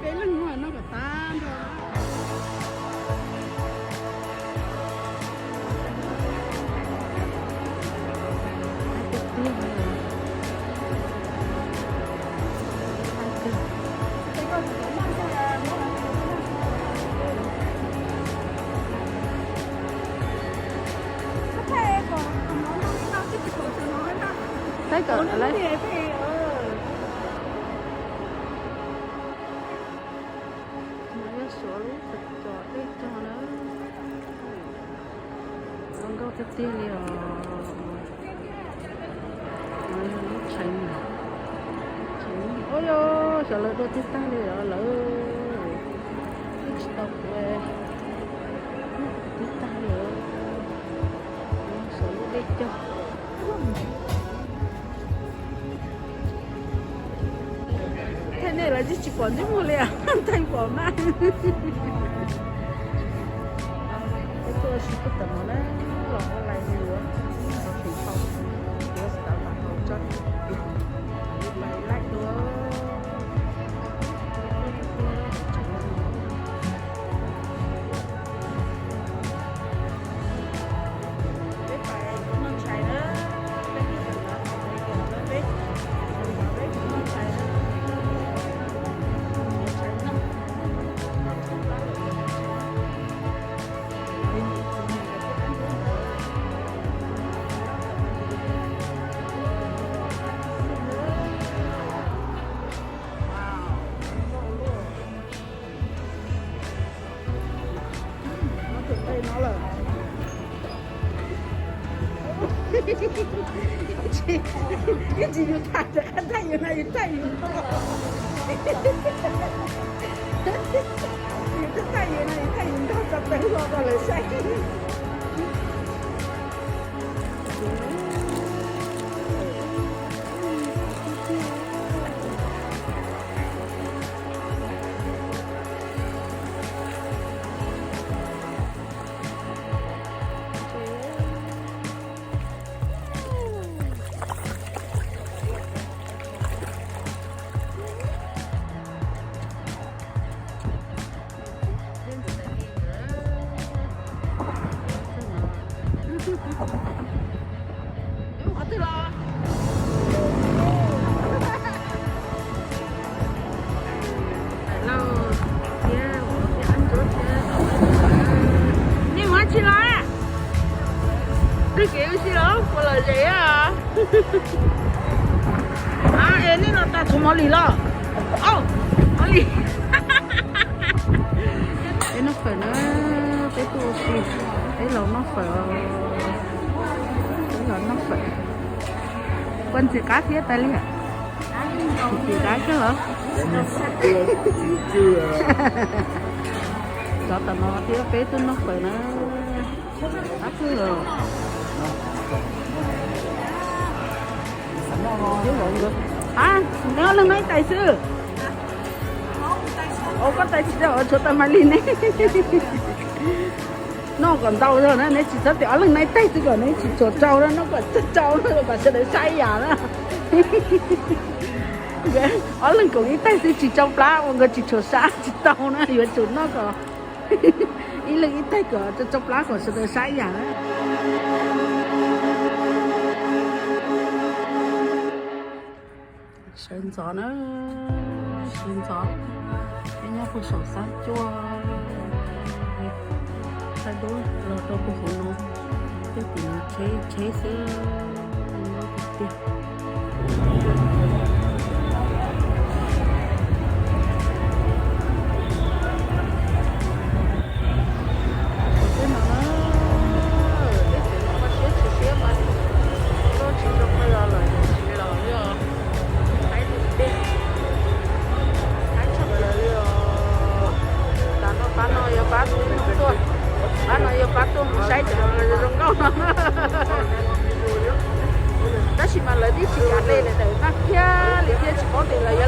Peb leeg noj kom tag nrho. Tab tom lawv suav lub cov dej cog na. Zoo nkauj tiag tiag li os. Lub tshais, ua yog xyov lawv dua twg tag li os, lawv twb tsis tau kuv, twb tag li os. Xyov lub dej cog. Thaij nej lawv tsis, tsis pom ntsej muag li, thaij pom mas. Peb tuaj ua si tuaj tawm no na, los ua lais li yuav, los tseem tau, yuav tsis tau mam tau tso, lais dua. Ib tsis yus tham rov qab thaij yus no yus thaij yus ntog. Yus twb thaij yus no yus thaij yus ntog tso pes los rau lawv saib. Nej mus dab tsi los? Twg kev ua si los puas lom zem? Es nej los tas tshuav Mos Lis los? Mos Lis. Peb noj fawm na, peb tuaj ua si, peb los noj fawm, peb los noj fawm. Koj ntxim qab thiab tas li. Ntxim qab kawg los? Cov tom no thiab peb tuaj noj fawm na. Qab kawg los. Neb ob leeg noj ib tais xwb. Ua koj tais tsis tau, tshuav tas Maiv Lis ne. Noj kom ntau zog na, neb tsis txhob tias ob leeg noj ib tais xwb kom neb tsis tshua tsau na, noj kom tsau tsau na kom sawv daws saib ib yam na. Ob leeg koom ib tais xwb tsis tsau plab ua nkawd tsis tshua sab tsis tau na, yuav tsum noj kom ib leeg ib tais kom tsau tsau plab kom sawv daws saib ib yam na. Sawv ntxov na, sawv ntxov, peb nyob puag saum xab cuaj, thaij duab los rau puag hauv no, tej tim no tsheb tsheb xwb, tiag tiag. Tej no na, tej tim no koj siab tsis siab mas koj tsis zoo qhia lawm, tsis los li os. Haib tiag tiag, haib tshaj plaws li os. Tam no pab no yog pab tub no tuaj, pab no yog Cov zoo nkauj no, tab sis mas lawv twb tsis kam de lawm, tawm tag kiag li thiab, tsis paub tias lawv